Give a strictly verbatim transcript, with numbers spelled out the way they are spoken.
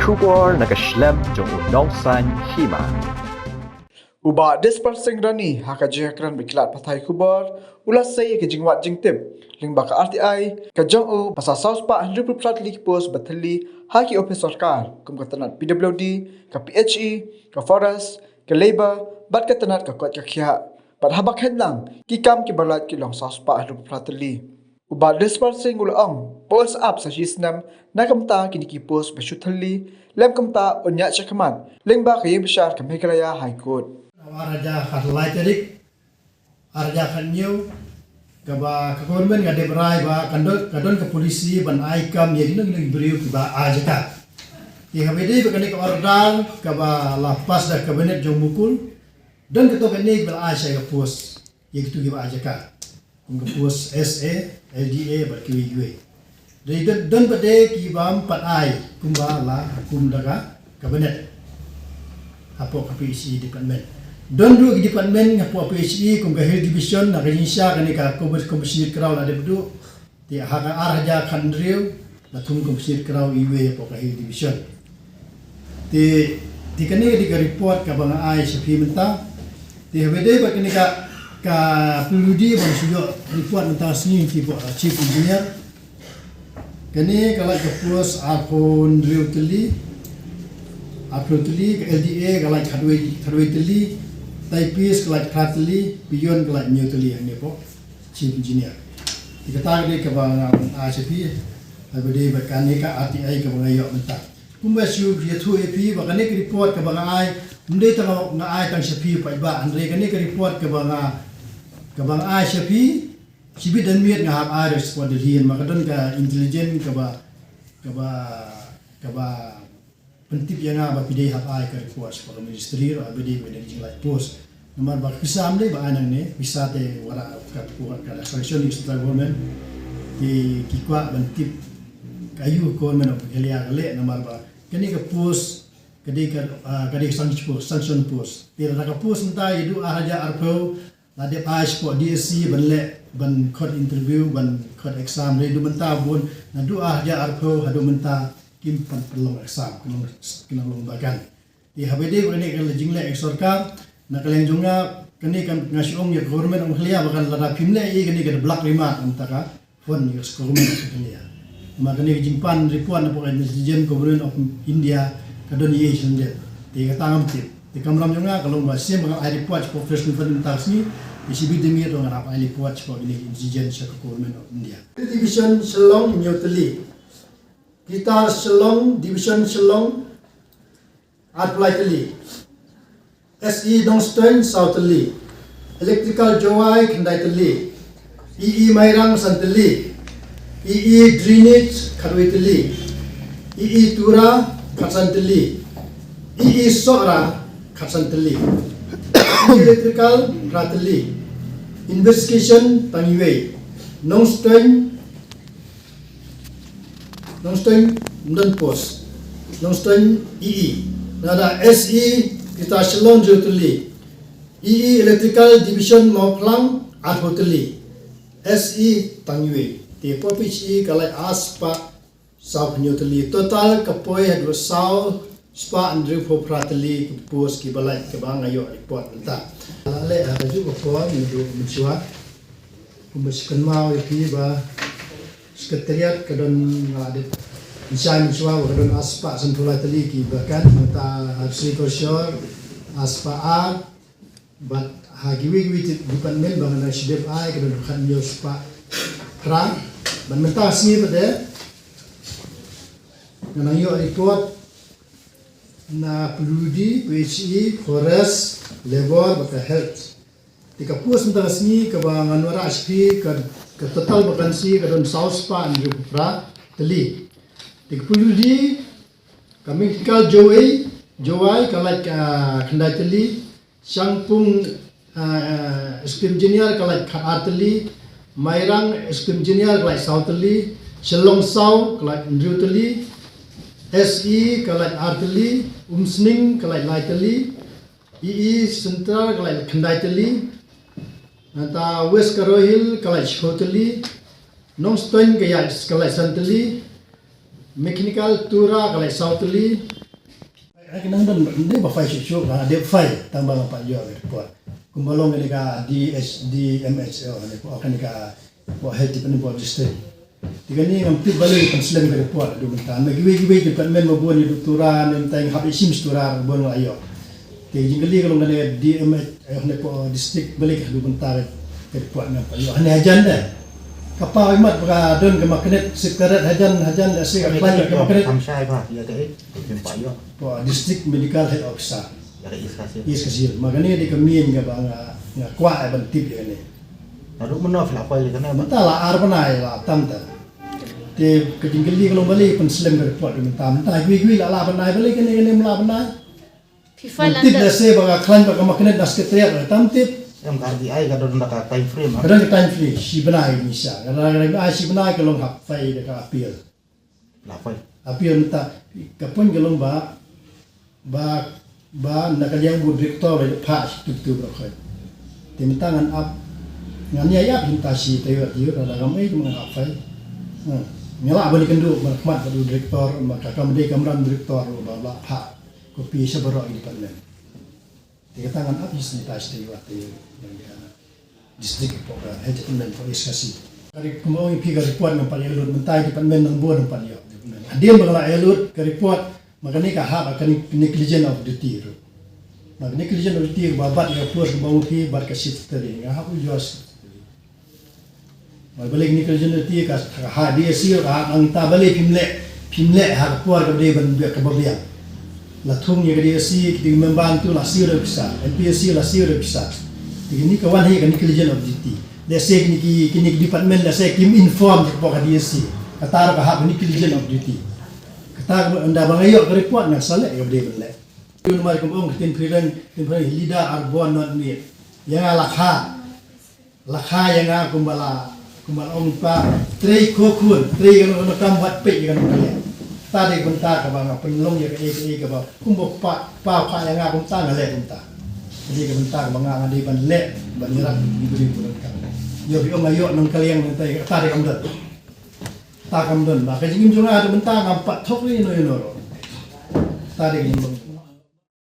Khubor na ka shlem jong u Nongsaiñ Hima. U Bah Dispar Singh Rani ha ka jingkren bad ki lad pathai khubor u la sei ïa ka jingwad jingtip lyngba ka R T I ka jong u ba sa saw spah hynriew phew phra tylli ki post ba thylli ha ki ophis sorkar kum ka tnat P W D, ka P H E, ka Forest, ka Labour bad ka tnat ka koit ka khiah. Bad haba khein lang ki kam kiba lait ki long saw spah hynriew phew phra tylli. U Bah Dispar Singh u la ong ba u la ap sa shi snem na ka bynta kine ki post ba shu thylli, lem kumta un ïaid shakhmat lyngba ka ïing bishar ka Meghalaya High Court. Ar hajar khatlai tarik, ar hajar khathynñiew, kaba ka government ka dep rai ba ka don, ka don ka policy ban ai kam ïa kino kino ki briew kiba ai jaka. Te haba ïadei bad kane ka order kaba la pass da ka cabinet jong u Mukul, don kito kine kiba la ai sha ka post ïa kito kiba ai jaka kum ka post S A, L D A bad kiwei kiwei. Dei don, don pat de ki bym pat ai kumba la hukum da ka cabinet hapoh ka P H E department. Don ruh ki department hapoh P H E kum ka Hill Division, na ka jingshisha kane ka Commissioner Kraw la dep duh. Te ha ka ar hajar khathynriew la thung Commissioner Kraw iwei hapoh ka Hill Division. Te, te kane ka dei ka report kaba nga ai sha phi mynta. Te haba ïadei bad kane ka, ka P W D ba nga shu ïoh report mynta ka sngi ki, uh, Chief Engineer. Kane ka lait ka post arphew hynriew tylli, arphew tylli, ka L D A ka lait khatwei, khatwei tylli, typist ka lait phra tylli, peon ka lait hynñiew tylli hangne hapoh Chief Engineer. Te kata ka dei kaba nga ai sha phi, haba ïadei bad kane ka R T I kaba nga ïoh mynta. Kumba shu ïathuh ïa phi ba kane ka report kaba nga ai, ym dei tang nga ai tang sha phi paidbah, hynrei kane ka report kaba nga, kaba nga ai sha phi, shibit dang miet nga hap ai report Delhi, namar ka don ka intelligence kaba, kaba, kaba pyntip ïa nga ba phi dei hap ai ka report shapoh ka ministry ruh haba ïadei bad kane ka jinglait post. Namar ba ka pisa ym dei ba ai nangne, pisa te wanrah kat, kat ka sanction ïa ka central government. Te ki kwah ban tip ka aïu ka government of Meghalaya ka leh, namar ba kane ka post ka dei ka, ah, ka dei ka sanction, sanction post. Te lada ka post mynta ïa duh ar hajar arphew, la dep ai shapoh D S C ban leh, ban khot interview, ban khot exam, hynrei haduh mynta bun, naduh ar hajar arphew haduh mynta kim pat pynlong exam, ki nong, ki nong long ba kan. Te haba ïadei bad kane ka jingleh ka sorkar, na ka liang jong nga, kane kan nga shu ong ïa ka government of Meghalaya ba kan lada phim leh ïa kane ka da black remark na ka bynta ka fund ïa ka government of Meghalaya. Namar kane ka jingpan report na ka Intelligence Government of India ka don ïa shisien. Te kata ngam tip. Te ka kamram jong nga ka long ba shisien ba nga ai report shapoh press conference mynta ka sngi, te shibit dang miet ruh ngan hap ai report shapoh kane ka intelligence sha ka Government of India. Division Shillong hynñiew tylli. Greater Shillong, Division Shillong arphew lai tylli. S E Nongstoiñ saw tylli. Electrical Jowai khyndai tylli. E E Mairang san tylli. E E Drainage khatwei tylli. E E Tura khatsan tylli. E E Sohra khatsan tylli. E E Electrical phra tylli. Investigation tang iwei. Nongstoiñ Nongstoiñ ym don post. Nongstoiñ E E. Nada S E Greater Shillong hynriew tylli. E E Electrical Division Mawphlang arphew tylli. S E tang iwei. Te hapoh P H E ka lait ar spah saw hynñiew tylli. Total ka poi haduh saw spah hynriewphew phra tylli ki post kiba lait kaba nga ïoh report mynta. La leh ha kajuh ka por naduh mynshuwa. Kumba shu kynmaw ïa phi ba Secretariat ka don, nga la dep shai mynshuwa ba ka don ar spah sanphew lai tylli kiba kan, mynta ha Sri Korsor ar spah ar, bad ha kiwei kiwei department ba nga dang shu dep ai ka don khathynñiew spah phra. Bad mynta ka sngi pat de nga dang ïoh report na P W D, P H E, Forest, Labour bad ka Health. Te ka post mynta ka sngi kaba ngan wanrah sha phi ka, ka total vacancy ka don saw spah hynriewphew phra tylli. Te ka P W D, ka Mechanical Jowai, Jowai ka lait, ah, khyndai tylli, Shangpung, ah, Executive Engineer ka lait khatar tylli, Mairang Executive Engineer ka lait saw tylli, Shillong South ka lait hynriew tylli, S E ka lait ar tylli, Umsning ka lait lai tylli, E E Central ka lait khyndai tylli, nangta West Garo Hills ka lait shiphew tylli, Nongstoiñ ka lait, ka lait san tylli, Mechanical Tura ka lait saw tylli, Ka nang don dei ba phai shuh shuh, ka dei phai tang ba nga pat ïoh ka report. Kumba long kane ka D H, D M H O, ne ko kane ka, ko health department, ko district. Te kane ngam tip balei pynslem ka report haduh mynta. Na kiwei kiwei ki department ba bun ïa u Tura, ne mynta nga hap ïa shim Tura bun nga ïoh. Te jingkylli ka long kane D M H, eh, ne ko district balei haduh mynta ka report ngam pat ïoh. Hane hajan de. Ka paw imat ba ka don ka magnet, secretariat hajan, hajan da se ka plan ka magnet. Kam shai ba ïa ka eh. Kim pat ïoh. Ko district medical health officer. Ïa ka East Khasi Hills. East Khasi Hills. Ma kane dei ka mien kaba nga, nga kwah ban tip ïa kane. Naduh mynno phi la poi ïa kane? Mynta la ar bnai la tam ta. Te ka jingkylli ka long balei pynslem ka report mynta. Mynta kiwei kiwei la la bnai, balei kane kane la bnai. Phi file tip under. Lehse ba ka khlaiñ ba ka magnet na secretariat la tam tip. Em, ka R T I ka don da ka time frame, ha? Ka don ka time frame, shi bnai ni sa. Ka don ka R T I shi bnai ka long hap phai da ka appeal. La phai. Appeal mynta ka point ka long ba, ba, ba na ka liang u director ba ïoh phah shi tu tu ba khoi. Te mynta ngan ap, ngan ïa ap mynta shi taïew taïew, da ngam ei ngan ap phai. Hmm. Nga lah ban ïakynduh ban khmat bad u director, ma ka kam dei kamram director ba la phah copy sha baroh ki department. Te kata ngan ap hi sha taïew taïew, ïa district, hapoh ka health department, hapoh East Khasi. Ka re-, kumba ong ïa phi ka report ngam pat ïa lut, mynta department nang bun ngam pat ïoh. Hadien ba nga la ïa lut ka report, ma kane ka hap ha ka ne-, negligence of duty ruh. Ma ka negligence of duty kaba bat ïa ka post kaba ong ïa phi bad ka secretary, nga hap u ïoh secretary. Balei ka negligence of duty? Ka, ka ha D S C ka hap nangta, balei phim leh, phim leh ha ka por kaba dei ban biang, kaba biang. La thung ïa ka D S C, ki member tu la siew da pisa, M P S C la siew da pisa. Te kine ki wan hi ka negligence of duty. Lehse kine ki, kine ki department lehse kim inform ïa ka D S C. Kata ruh ka hap negligence of duty. Kata ka ynda ba nga ïoh ka report nga sa leh ïa kaba dei ban leh. Ïa namar kumba ong ka ktien phareng, ktien phareng, leader are born, not made. Ïa nga la kha. La kha ïa nga kumba la, kumba la ong pa, trei khuwa khun, trei kano kano kam, wat peit ïa kano kano. Kata dei ka bynta kaba nga pynlong ïa kaei kaei kaba kumba pa, pa, pa ïa nga kumta nga leh kumta. Ka dei ka bynta kaba nga, nga dei ban leh, ban ïarap ïa ki briew ba donkam. Ïoh phi ong nga ïoh nongkylliang nangta, kata dei kam don. Kata kam don. Ba ka jingim jong nga haduh mynta ngam pat thok ïa ino ino ruh. Kata dei ka jingim.